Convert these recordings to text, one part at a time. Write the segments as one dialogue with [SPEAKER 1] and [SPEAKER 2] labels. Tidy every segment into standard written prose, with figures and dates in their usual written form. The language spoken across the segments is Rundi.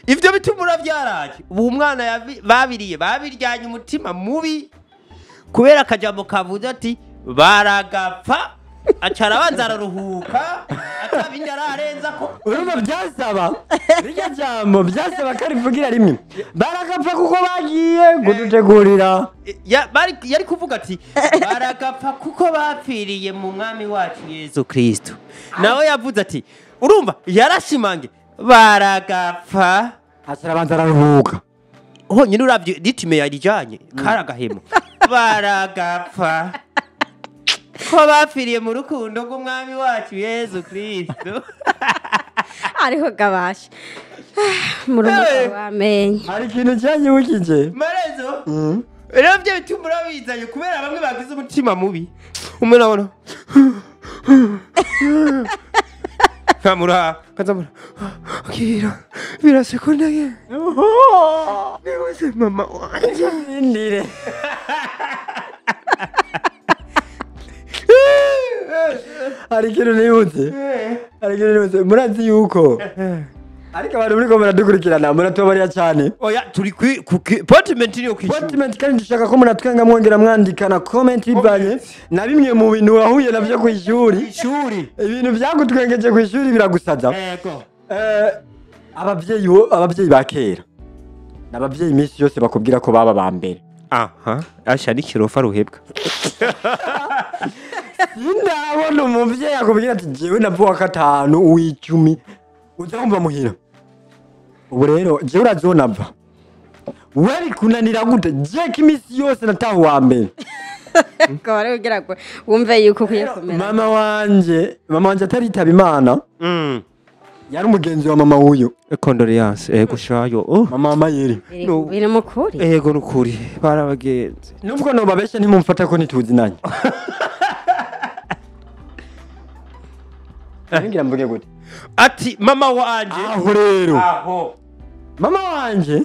[SPEAKER 1] Ivyo bitumura byaraje. Ubu umwana babiriye babiryanye umutima mubi kubera akajambo kavuze ati baragapfa, acara abanza araruhuka atabindi ararenza ko.
[SPEAKER 2] Urumva byasaba rirya jambo byasaba ko arivugira rimwe baragapfa kuko bagiye kudutegurira.
[SPEAKER 1] Yari kuvuga ati baragapfa kuko bapfiriye mu mwami wacu Yesu Kristo. Nawe yavuze ati urumva yarashimange baragapfa
[SPEAKER 2] acara abanza araruhuka.
[SPEAKER 1] Honyine uravye ritime yarijanye karagahemo baragapfa ko bapfiriye mu rukundo rw'umwami wacu Yesu Kristo.
[SPEAKER 3] Ariho gabasha mu rukundo wamenye.
[SPEAKER 2] Hari ikintu cyanyibukije
[SPEAKER 1] Marezo. Rero byo bitumura bizanye kubera bamwe bagize umutima mubi. Umwe nabona kamura kazamura akira birasekondaye. Niwe mama wanje
[SPEAKER 2] indire. Hari ikintu nibutse. Hari ikintu nibutse. Murazi yuko ariko abantu muri ko muradukurikirana muratubabarira cyane.
[SPEAKER 1] Oya turi ku appointment niyo kwishyura.
[SPEAKER 2] Appointment kandi dushaka ko munatwenga mwongera mwandikana comment bivanye na bimwe mu bintu wahuye navyo ku ishuri.
[SPEAKER 1] Ishuri.
[SPEAKER 2] Ibintu byagutwengeje ku ishuri biragusaza.
[SPEAKER 1] Yego.
[SPEAKER 2] Ababyeyi ba kera. N'ababyeyi iminsi yose bakubwira ko baba ba mbere.
[SPEAKER 1] Aha, asha ni kirofa ruhebwa.
[SPEAKER 2] Ndabona umuvyeyi akubwira ati jewe navuka gatanu uw'icumi uza muhira. Ubu rero jewe urazonava wari kunanira gute je ko iminsi yose nataha uwa mbere.
[SPEAKER 3] Ko wari kugira ngo wumve yuko ukwiye kumera.
[SPEAKER 2] Mama wanje ataritaba Imana. Yari umugenzi wa mama wuyo.
[SPEAKER 1] Condoléances ego shayo.
[SPEAKER 2] Mama Mayeri.
[SPEAKER 3] Biri mukuri.
[SPEAKER 1] Ego nukuri barabagenzi.
[SPEAKER 2] Nubwo no babesha ntimumfata ko nituzinanye. Ngira mvuge gute?
[SPEAKER 1] Ati mama wanje.
[SPEAKER 2] Aho rero.
[SPEAKER 1] Aho.
[SPEAKER 2] Mama wanje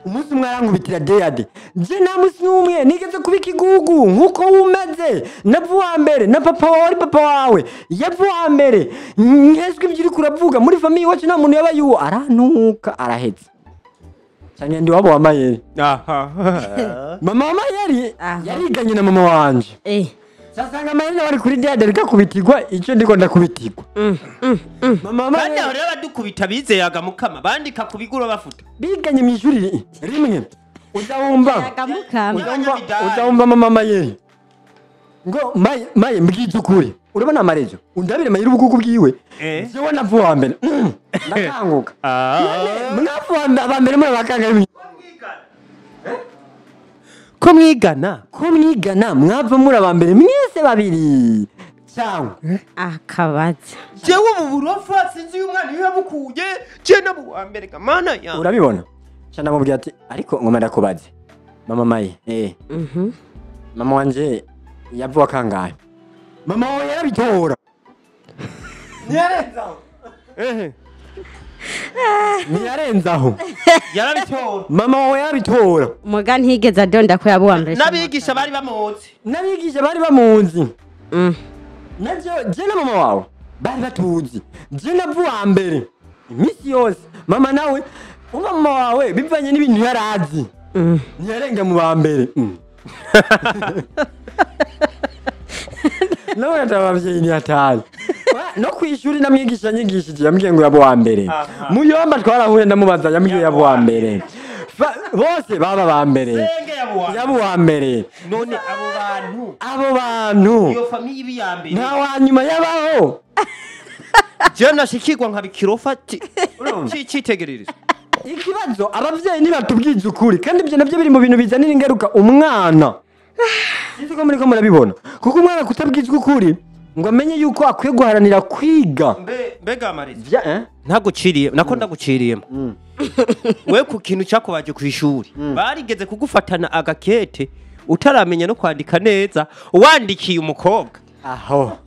[SPEAKER 2] umunsi umwe arankubitira deyade. Je nta munsi n'umwe nigeze kuba ikigugu nkuko wumeze. Navu wa mbere na papa wawe ari papa wawe. Yavu wa mbere. Nkeswe ibyo uri kuravuga muri famille iwacu nta muntu yabaye uwo arantuka arahetse. Cyane ndi wabo wa Mayeri.
[SPEAKER 1] Aha.
[SPEAKER 2] Mama wa Mayeri yariganye na mama wanje. Sasanga Mayeri wari kuri deyade rikakubitirwa icyo ndiko ndakubitirwa. Mama
[SPEAKER 1] bandi aho rero badukubita bizeyaga mukama bandika kubigura bafuta.
[SPEAKER 2] Biganye mu ishuri rimwe. Uzawumva. Uzawumva mama Mayeri. Ngo Maye mbwize ukuri. Urabona Marejo? Undabire Mayeri ubukuku bwiwe. Jewe navu wa mbere. Ndakanguka. Mwavu wa mbere muri bakanga.
[SPEAKER 1] Ko mwigana?
[SPEAKER 2] Ko mwigana mwava muri abambere mwese babiri. Cyangwa
[SPEAKER 3] akabaza.
[SPEAKER 1] Jewe ubu burofa sinzi uyu mwana iyo yabukuye je nabu wa mbere kamana ya.
[SPEAKER 2] Urabibona? Cyane namubwiye ati ariko ngoma ndakubaze. Mama Maye. Mama wanje yavuka kangahe? Mama wawe yarabitora. Ntiyarenzaho. Ntiyarenzaho.
[SPEAKER 1] Yarabitora.
[SPEAKER 2] Mama wawe yarabitora.
[SPEAKER 3] Muga ntigeze adonda ko yabo wa mbere.
[SPEAKER 1] N'abigisha bari bamuzi.
[SPEAKER 2] N'abigisha bari bamuzi. Navyo je na mama wawe bari batuzi. Je navu wa mbere. Iminsi yose mama nawe umva mama wawe bivanye n'ibintu yarazi. Ntiyarenga mu ba mbere. Nawe atabavyeyi ni hatari. No kwishuri namwigisha nyigishije yambwiye ngo yabo wa mbere. Muyomba twarahuye ndamubaza yambwiye yabo wa mbere. Bose baba ba mbere. Yabo wa mbere.
[SPEAKER 1] None abo bantu.
[SPEAKER 2] Abo bantu.
[SPEAKER 1] Iyo famille ibi ya mbere.
[SPEAKER 2] Nta wanyuma yabaho.
[SPEAKER 1] Je nashikirwa nka bikirofa citegerereza.
[SPEAKER 2] Ikibazo abavyeyi nibatubwiza ukuri kandi ibyo navyo biri mu bintu bizanira ingaruka umwana. Sinzi ko muri ko murabibona. Kuko umwana kutabwizwa ukuri ngo amenye yuko akwiye guharanira kwiga.
[SPEAKER 1] Mbega Mariza. Ntaguciriye, nako ndaguciriyemo. We ku kintu cyakubaje ku ishuri. Barigeze kugufatana agakete utaramenya no kwandika neza, wandikiye umukobwa.
[SPEAKER 2] Aho.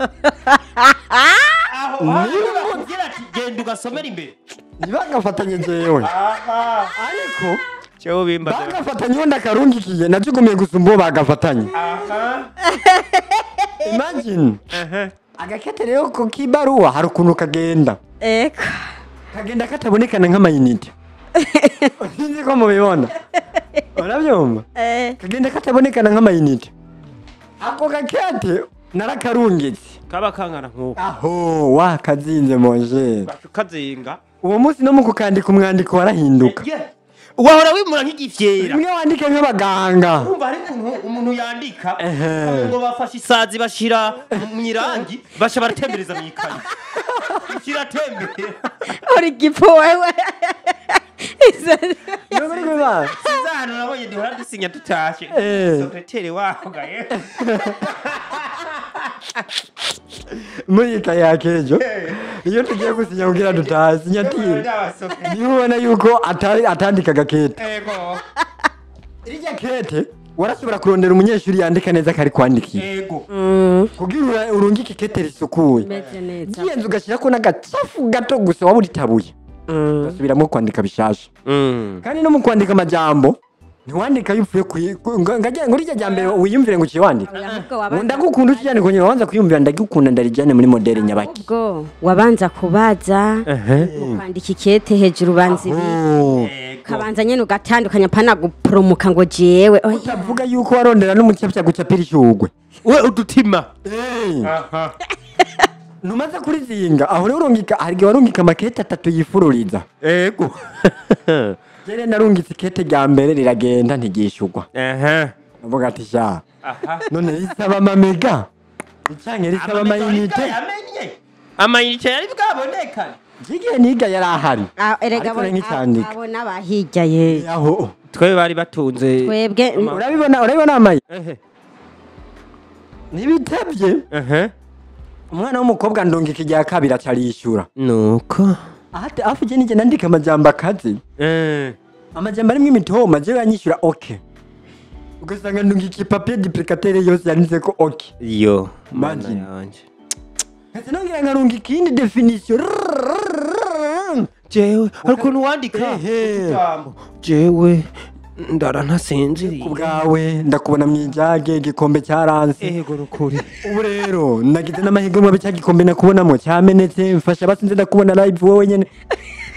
[SPEAKER 1] Aho. Niba ati genda ugasomera imbere.
[SPEAKER 2] Nibagafatanye jewe. Ariko
[SPEAKER 1] cyo bimba.
[SPEAKER 2] Bagafatanye ndakarungikiye najugumiye gusumba bagafatanye. Imagine. Agakete rero ko kibaruwa hari ukuntu kagenda.
[SPEAKER 3] Eko.
[SPEAKER 2] Kagenda katabonekana nk'amayinite. Sinzi ko mubibona. Urabyumva? Kagenda katabonekana nk'amayinite. Ako gakete narakarungitse.
[SPEAKER 1] Kaba kangana nkuko.
[SPEAKER 2] Aho wakazinze monje.
[SPEAKER 1] Kazinga.
[SPEAKER 2] Uwo munsi no mu kukandika umwandiko warahinduka.
[SPEAKER 1] Wahora wimura nk'igifyera.
[SPEAKER 2] Bimwe wandike nk'abaganga.
[SPEAKER 1] Urumva hari umuntu yandika ngo bafashe isazi bashira mu irangi basha baratembereza mu ikayi. Kiratembera.
[SPEAKER 3] Uri gipo wewe.
[SPEAKER 2] Nuri kuba.
[SPEAKER 1] Sizano nabonye duhora dusinya tutashe. Sekreteri waho gaye.
[SPEAKER 2] Muri ikayi yakejo. Iyo tugiye gusinya kugira dutahe sinyatire. Niho ubona yuko atandika gakete.
[SPEAKER 1] Ego.
[SPEAKER 2] Irya kete warashobora kurondera umunyeshuri yandika neza kari kwandikiye.
[SPEAKER 1] Ego.
[SPEAKER 2] Kugira urungike kete risukuye.
[SPEAKER 3] Meze neza.
[SPEAKER 2] Giyenze ugashirako n'agacafu gato gusa waba uritabuye. Ugasubiramo kwandika bishasha. Kandi no mu kwandika amajambo ntiwandika yupfuye ngo rirya rya mbere wiyumvire ngo uciye wandika. Ngo ndagukunda ukijyane kongera wabanza kwiyumvira ndagukunda ndarijyane muri modeli nyabaki.
[SPEAKER 3] Ubwo wabanza kubaza kwandika ikete hejuru banza ibi. Kabanza nyene ugatandukanya pana gupromoka ngo jewe.
[SPEAKER 2] Utavuga yuko warondera n'umucapya gucapira ishugwe.
[SPEAKER 1] We udutima.
[SPEAKER 2] Aha. Numaze kurizinga aho rero urungika hari warungika makete atatu yifururiza.
[SPEAKER 1] Ego.
[SPEAKER 2] Jere narungitse ikete rya mbere riragenda ntigishugwa. Ndavuga ati sha. None risaba amamega. Icanke risaba amayinite.
[SPEAKER 1] Amayinite yari bwabonekane.
[SPEAKER 2] Jigiye niga yari ahari.
[SPEAKER 3] Erega abo n'abahijya ye.
[SPEAKER 2] Aho.
[SPEAKER 1] Twe bari batunze.
[SPEAKER 3] Twebwe
[SPEAKER 2] urabibona amayi. Nibitebye. Umwana w'umukobwa ndungika irya kabiri acarishura.
[SPEAKER 1] Nuko.
[SPEAKER 2] Ate afuje nije nandika amajambo akazi. Amajambo arimwo imitoma je yanyishura okay. Ugasanga ndungika papier duplicateur yose yanditse ko okay.
[SPEAKER 1] Yo, mana yanje.
[SPEAKER 2] Kase nongira nkarungika iyindi definition.
[SPEAKER 1] Jewe, hari ukuntu wandika ijambo. Jewe ndara ntasinziriye.
[SPEAKER 2] Kubwawe ndakubona mwijage igikombe cyaranse.
[SPEAKER 1] Ego rukuri.
[SPEAKER 2] Ubu rero nagize n'amahirwe mabi cya gikombe nakubonamo cyamenetse mfasha basinze ndakubona live wowe nyene.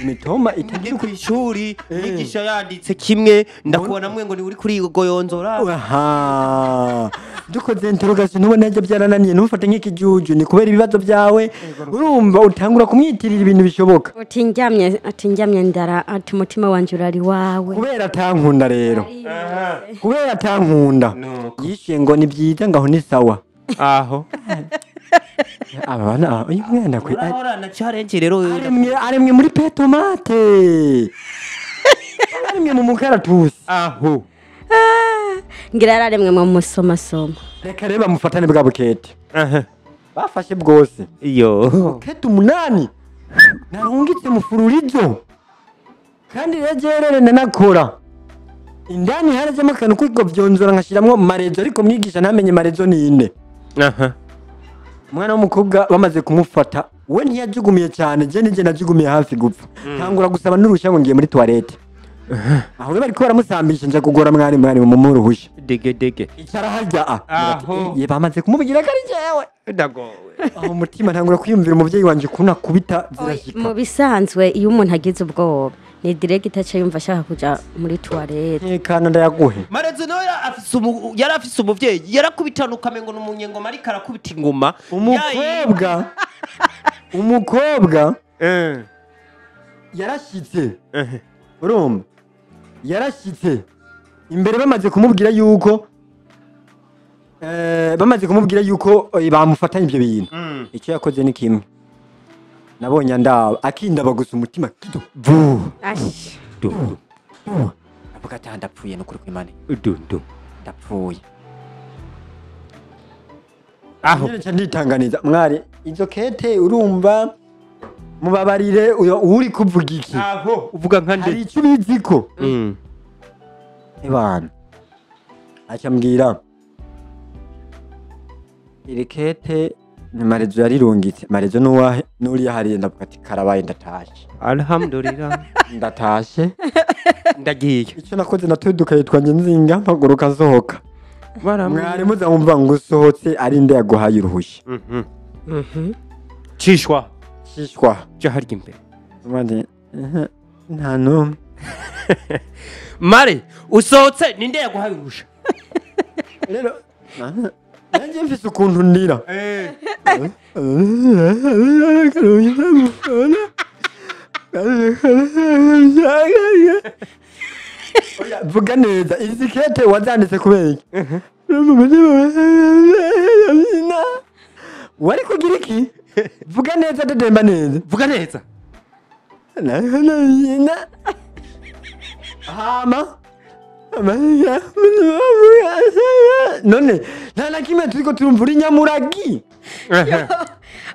[SPEAKER 2] Imitoma itagira
[SPEAKER 1] ku ishuri mwigisha yanditse kimwe ndakubona mwe ngo ni uri kuri goyonzora.
[SPEAKER 2] Aha. Dukoze interrogation ntubona ibyo byarananiye ntufate nk'ikijuju ni kubera ibibazo byawe urumva utangura kumwitirira ibintu bishoboka.
[SPEAKER 3] Ati njyamye ndara ati umutima wanje urari wawe.
[SPEAKER 2] Kubera atankunda rero. Kubera atankunda. Yishuye ngo ni byiza ngaho ni sawa.
[SPEAKER 1] Aho.
[SPEAKER 2] Abana uyu mwana kwe
[SPEAKER 1] urahora na challenge rero
[SPEAKER 2] aremwe muri petomate. Aremwe mu mukaratusi.
[SPEAKER 1] Aho.
[SPEAKER 3] Ngira yararemwe mu musoma soma.
[SPEAKER 2] Reka reba mufatane bwa bukete. Bafashe bwose.
[SPEAKER 1] Iyo.
[SPEAKER 2] Bukete 8. Narungitse mufururizo. Kandi regerere nanakora. Indani harajemo akantu kwiko byonzora nkashiramwo marezo ariko mwigisha ntamenye marezo ni inde. Umwana w'umukobwa bamaze kumufata we ntiyajugumiye cyane je nije najugumiye hafi gupfa. Ntangura gusaba n'uruhushya ngo ngiye muri toilette. Aho bari ko baramusambisha nja kugora mwari mu muruhushya.
[SPEAKER 1] Dege dege.
[SPEAKER 2] Icara harya a. Ye bamaze kumubwira ko ari jewe.
[SPEAKER 1] Ndagowe.
[SPEAKER 2] Aho umutima ntangura kwiyumvira umuvyeyi wanje kuna kubita zirashika.
[SPEAKER 3] Mu bisanzwe iyo umuntu agize ubwoba ni direct aca yumva ashaka kuja muri toilette.
[SPEAKER 2] Nkekana ndayaguhe.
[SPEAKER 1] Marezo nawe yari afise umuvyeyi yarakubitanuka mengo n'umunyengoma ariko arakubita ingoma.
[SPEAKER 2] Umukobwa yarashitse. Urumva yarashitse imbere bamaze kumubwira yuko bamufatanye ibyo bintu. Icyo yakoze ni kimwe. Nabonye ndaba akindaba gusa umutima kido. Vu.
[SPEAKER 3] Ash.
[SPEAKER 1] Du.
[SPEAKER 2] Avuga ati ndapfuye no kuri kwimane.
[SPEAKER 1] Du.
[SPEAKER 2] Ndapfuye.
[SPEAKER 1] Aho.
[SPEAKER 2] Nje nditanganiza mwari izo kete urumva mubabarire uyo uri kuvuga iki.
[SPEAKER 1] Aho uvuga nka nde.
[SPEAKER 2] Hari icyo ubiziko. Ebana. Acambwira iri kete ni marezo yarirungitse. Marezo nuwahe nuri yahariye ndavuga ati karabaye ndatashe.
[SPEAKER 1] Alhamdulillah.
[SPEAKER 2] Ndatashe.
[SPEAKER 1] Ndagiye.
[SPEAKER 2] Icyo nakoze natuduka yitwa nzinga mpaguruka nsohoka. Mwari muzamumva ngo usohotse ari nde yaguhaye uruhushya.
[SPEAKER 1] Cishwa.
[SPEAKER 2] Cishwa.
[SPEAKER 1] Ja harya imbere.
[SPEAKER 2] Mwandi nta numwe.
[SPEAKER 1] Mare usohotse, ninde yaguhaye urusha?
[SPEAKER 2] Rero nanjye mfise ukuntu ndira. Oya, vuga neza, izi kete wazanditse kubera iki? Wari kugira iki? Vuga neza, dedemba neza.
[SPEAKER 1] Vuga neza.
[SPEAKER 2] Hama none nta na kimwe turiko turumva, uri nyamuragi.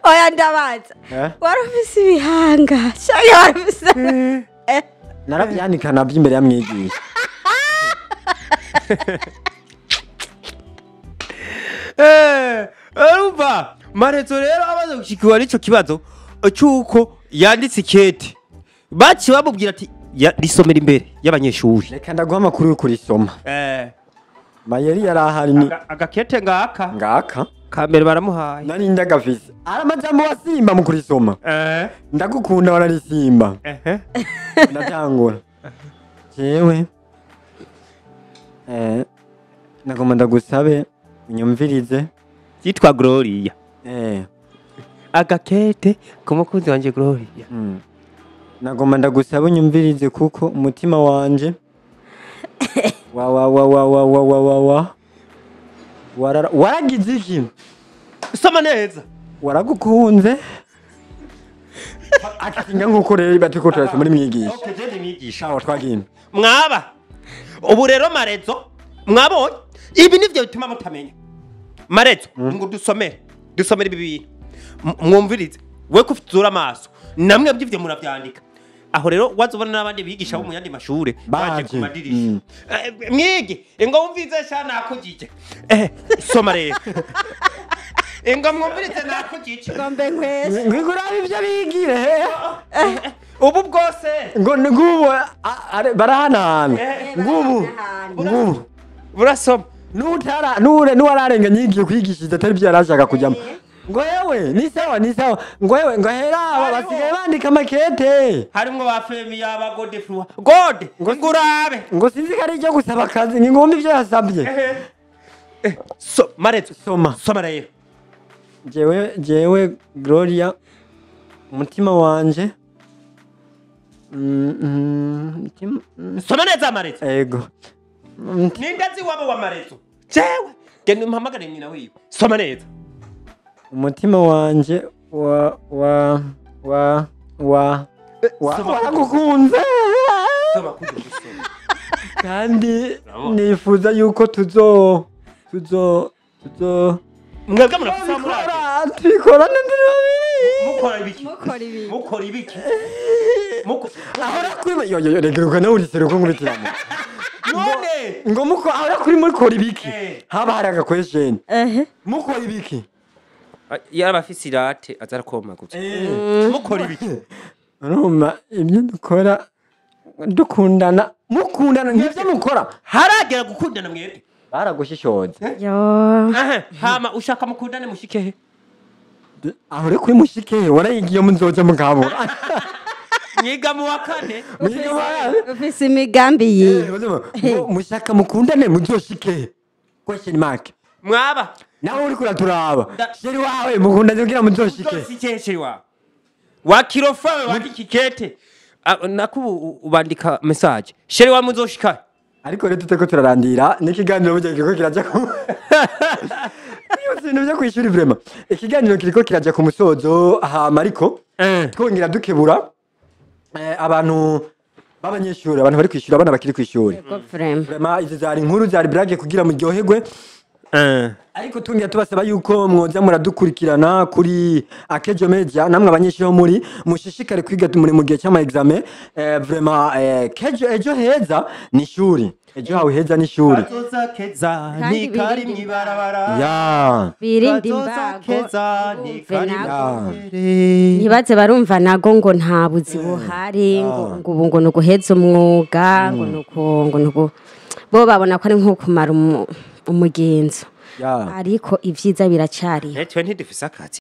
[SPEAKER 3] Oya, ndabaza.
[SPEAKER 2] Eh?
[SPEAKER 3] Wari ufise ibihanga canke wari ufise
[SPEAKER 2] Naravyanika navyo imbere ya mwigisha.
[SPEAKER 1] Urumva Marezo rero amaze gushikirwa n'ico kibazo cy'uko yanditse ikete, baciye bamubwira ati: "Risomera imbere y'abanyeshuri."
[SPEAKER 2] Reka ndaguha amakuru yo kurisoma. Mayeri yari ahari ni
[SPEAKER 1] Agakete ngaka.
[SPEAKER 2] Ngaka.
[SPEAKER 1] Kambere baramuhaye.
[SPEAKER 2] Nari ndagafise ari amajambo wasimba mu kurisoma. Ndagukunda, wararisimba. Ndatangura jewe, nagomba ndagusabe unyumvirize.
[SPEAKER 1] Yitwa Gloria. Agakete ku mukunzi wanje Gloria.
[SPEAKER 2] Nagomba ndagusabe unyumvirize kuko umutima wanje wa wa wa wa wa wa wa wa wa waragize iki?
[SPEAKER 1] Soma neza.
[SPEAKER 2] Waragukunze akitinga nkuko rero batiko turasoma muri mwigisha.
[SPEAKER 1] Okay, je ndi mwigisha.
[SPEAKER 2] Aho twagiye.
[SPEAKER 1] Mwaba ubu rero Marezo, mwabonye ibi nivyo bituma mutamenya. Marezo, ngo dusomere, dusomere ibi bintu. Mwumvirize we ko ufite amaso, namwe by'ivyo muravyandika. Aho rero wazobona n'abandi bigisha bo mu yandi mashure baje ku
[SPEAKER 2] Baje.
[SPEAKER 1] madirisha. Mwige ngo wumvize sha, nakugije. Soma rero, ngo mwumvirize, nakugije.
[SPEAKER 3] Ngombe nkwese.
[SPEAKER 2] Ngwiguraba ivyo bigire.
[SPEAKER 1] Ubu bwose.
[SPEAKER 2] Ngo ngubu barahanahana ngubu ngubu.
[SPEAKER 1] Burasoma.
[SPEAKER 2] Nutara nure nuwararenga nyigiye kwigishiriza atari byo yarashaka kujyamo, ngo yewe ni sawa, ni sawa, ngo yewe ngo hera aba basigaye bandika makete.
[SPEAKER 1] Harimwo ba Femi, ba Godefroi, Gode, ngo urabe.
[SPEAKER 2] Ngo sinzi ko ari ibyo gusaba akazi, ni ngomba ibyo yasabye.
[SPEAKER 1] So Marezo.
[SPEAKER 2] Soma.
[SPEAKER 1] Soma rero.
[SPEAKER 2] Jewe Gloria, umutima wanje
[SPEAKER 1] Soma neza, Marezo.
[SPEAKER 2] Ego.
[SPEAKER 1] Ninde azi wabo wa Marezo? Jewe genda umpamagare nyina wiwe. Soma neza.
[SPEAKER 2] Umutima wanje wa wa wa wa wa
[SPEAKER 1] Soma.
[SPEAKER 2] Waragukunze.
[SPEAKER 1] Soma kuja gusoma.
[SPEAKER 2] Kandi nifuza yuko tuzo
[SPEAKER 1] Mwebwe murafisa murage.
[SPEAKER 2] Tubikora babiri.
[SPEAKER 1] Mukora ibiki?
[SPEAKER 3] Mukora ibiki?
[SPEAKER 1] Mukora ibiki?
[SPEAKER 2] Ahora kuri yo yo yo, reka nawe uriseruko nkubitiramo.
[SPEAKER 1] None
[SPEAKER 2] Ngo muko ahora kuri mukora ibiki? Haba hari aga question. Mukora ibiki?
[SPEAKER 1] Yaba afise irate aza arakoma gusa. Mukora ibiki?
[SPEAKER 2] Urumva ibyo dukora dukundana, mukundana nk'ibyo mukora.
[SPEAKER 1] Haragera gukundana mwebwe?
[SPEAKER 2] Baragushishoza.
[SPEAKER 3] Yo.
[SPEAKER 1] Aha, hama ushaka mukundane mushike he?
[SPEAKER 2] Aho rero kuri mushike warayigiye muzoja mukabura.
[SPEAKER 1] Mwiga mu wa kane.
[SPEAKER 3] Ufise imigambi yiwe.
[SPEAKER 2] Mushaka mukundane muzoshike question mark.
[SPEAKER 1] Mwaba
[SPEAKER 2] Nawe uriko uraturaba,
[SPEAKER 1] Da-
[SPEAKER 2] chéri wawe mukundane kugira muzoshike.
[SPEAKER 1] Uzoshike chéri wawe wa kirofa we wandika ikete. Ah, nako ubu ubandika message chéri wa muzoshika.
[SPEAKER 2] Ariko rero tuteko turarandira n'ikiganiro burya kiriko kiraja ku ibintu byo kwishuri, vraiment ikiganiro kiriko kiraja ku musozo. Hama ariko twongera dukebura abantu b'abanyeshuri, abantu bari kwishura, abana bakiri kwishuri.
[SPEAKER 3] Yego, vraiment.
[SPEAKER 2] Vraiment izi zari inkuru, zari blague kugira muryoherwe, ariko twongera tubasaba yuko mwoza muradukurikirana kuri Akejo Media. Namwe abanyeshuri bo muri mushishikare kwiga, muri mu gihe cy'ama examen. Vraiment kejo ejo heza ni ishuri, ejo hawe heza ni ishuri.
[SPEAKER 1] Kazoza keza.
[SPEAKER 3] Kandi
[SPEAKER 1] Ntikari
[SPEAKER 3] birinde
[SPEAKER 1] mw'ibarabara.
[SPEAKER 2] Ya.
[SPEAKER 3] Birinde
[SPEAKER 1] Kazoza
[SPEAKER 3] imbago.
[SPEAKER 1] keza
[SPEAKER 3] Ntibumve
[SPEAKER 1] ntikari
[SPEAKER 3] nago.
[SPEAKER 2] Ya.
[SPEAKER 3] Ntibaze barumva nago ngo nta buzi buhari, ngo ubu ngo ni uguheza umwuga, ngo ni uku, ngo ni uku, bo babona ko ari nko kumara umugenzo.
[SPEAKER 2] Ya.
[SPEAKER 3] Ariko ibyiza biracariho.
[SPEAKER 1] Twe ntidufise akazi.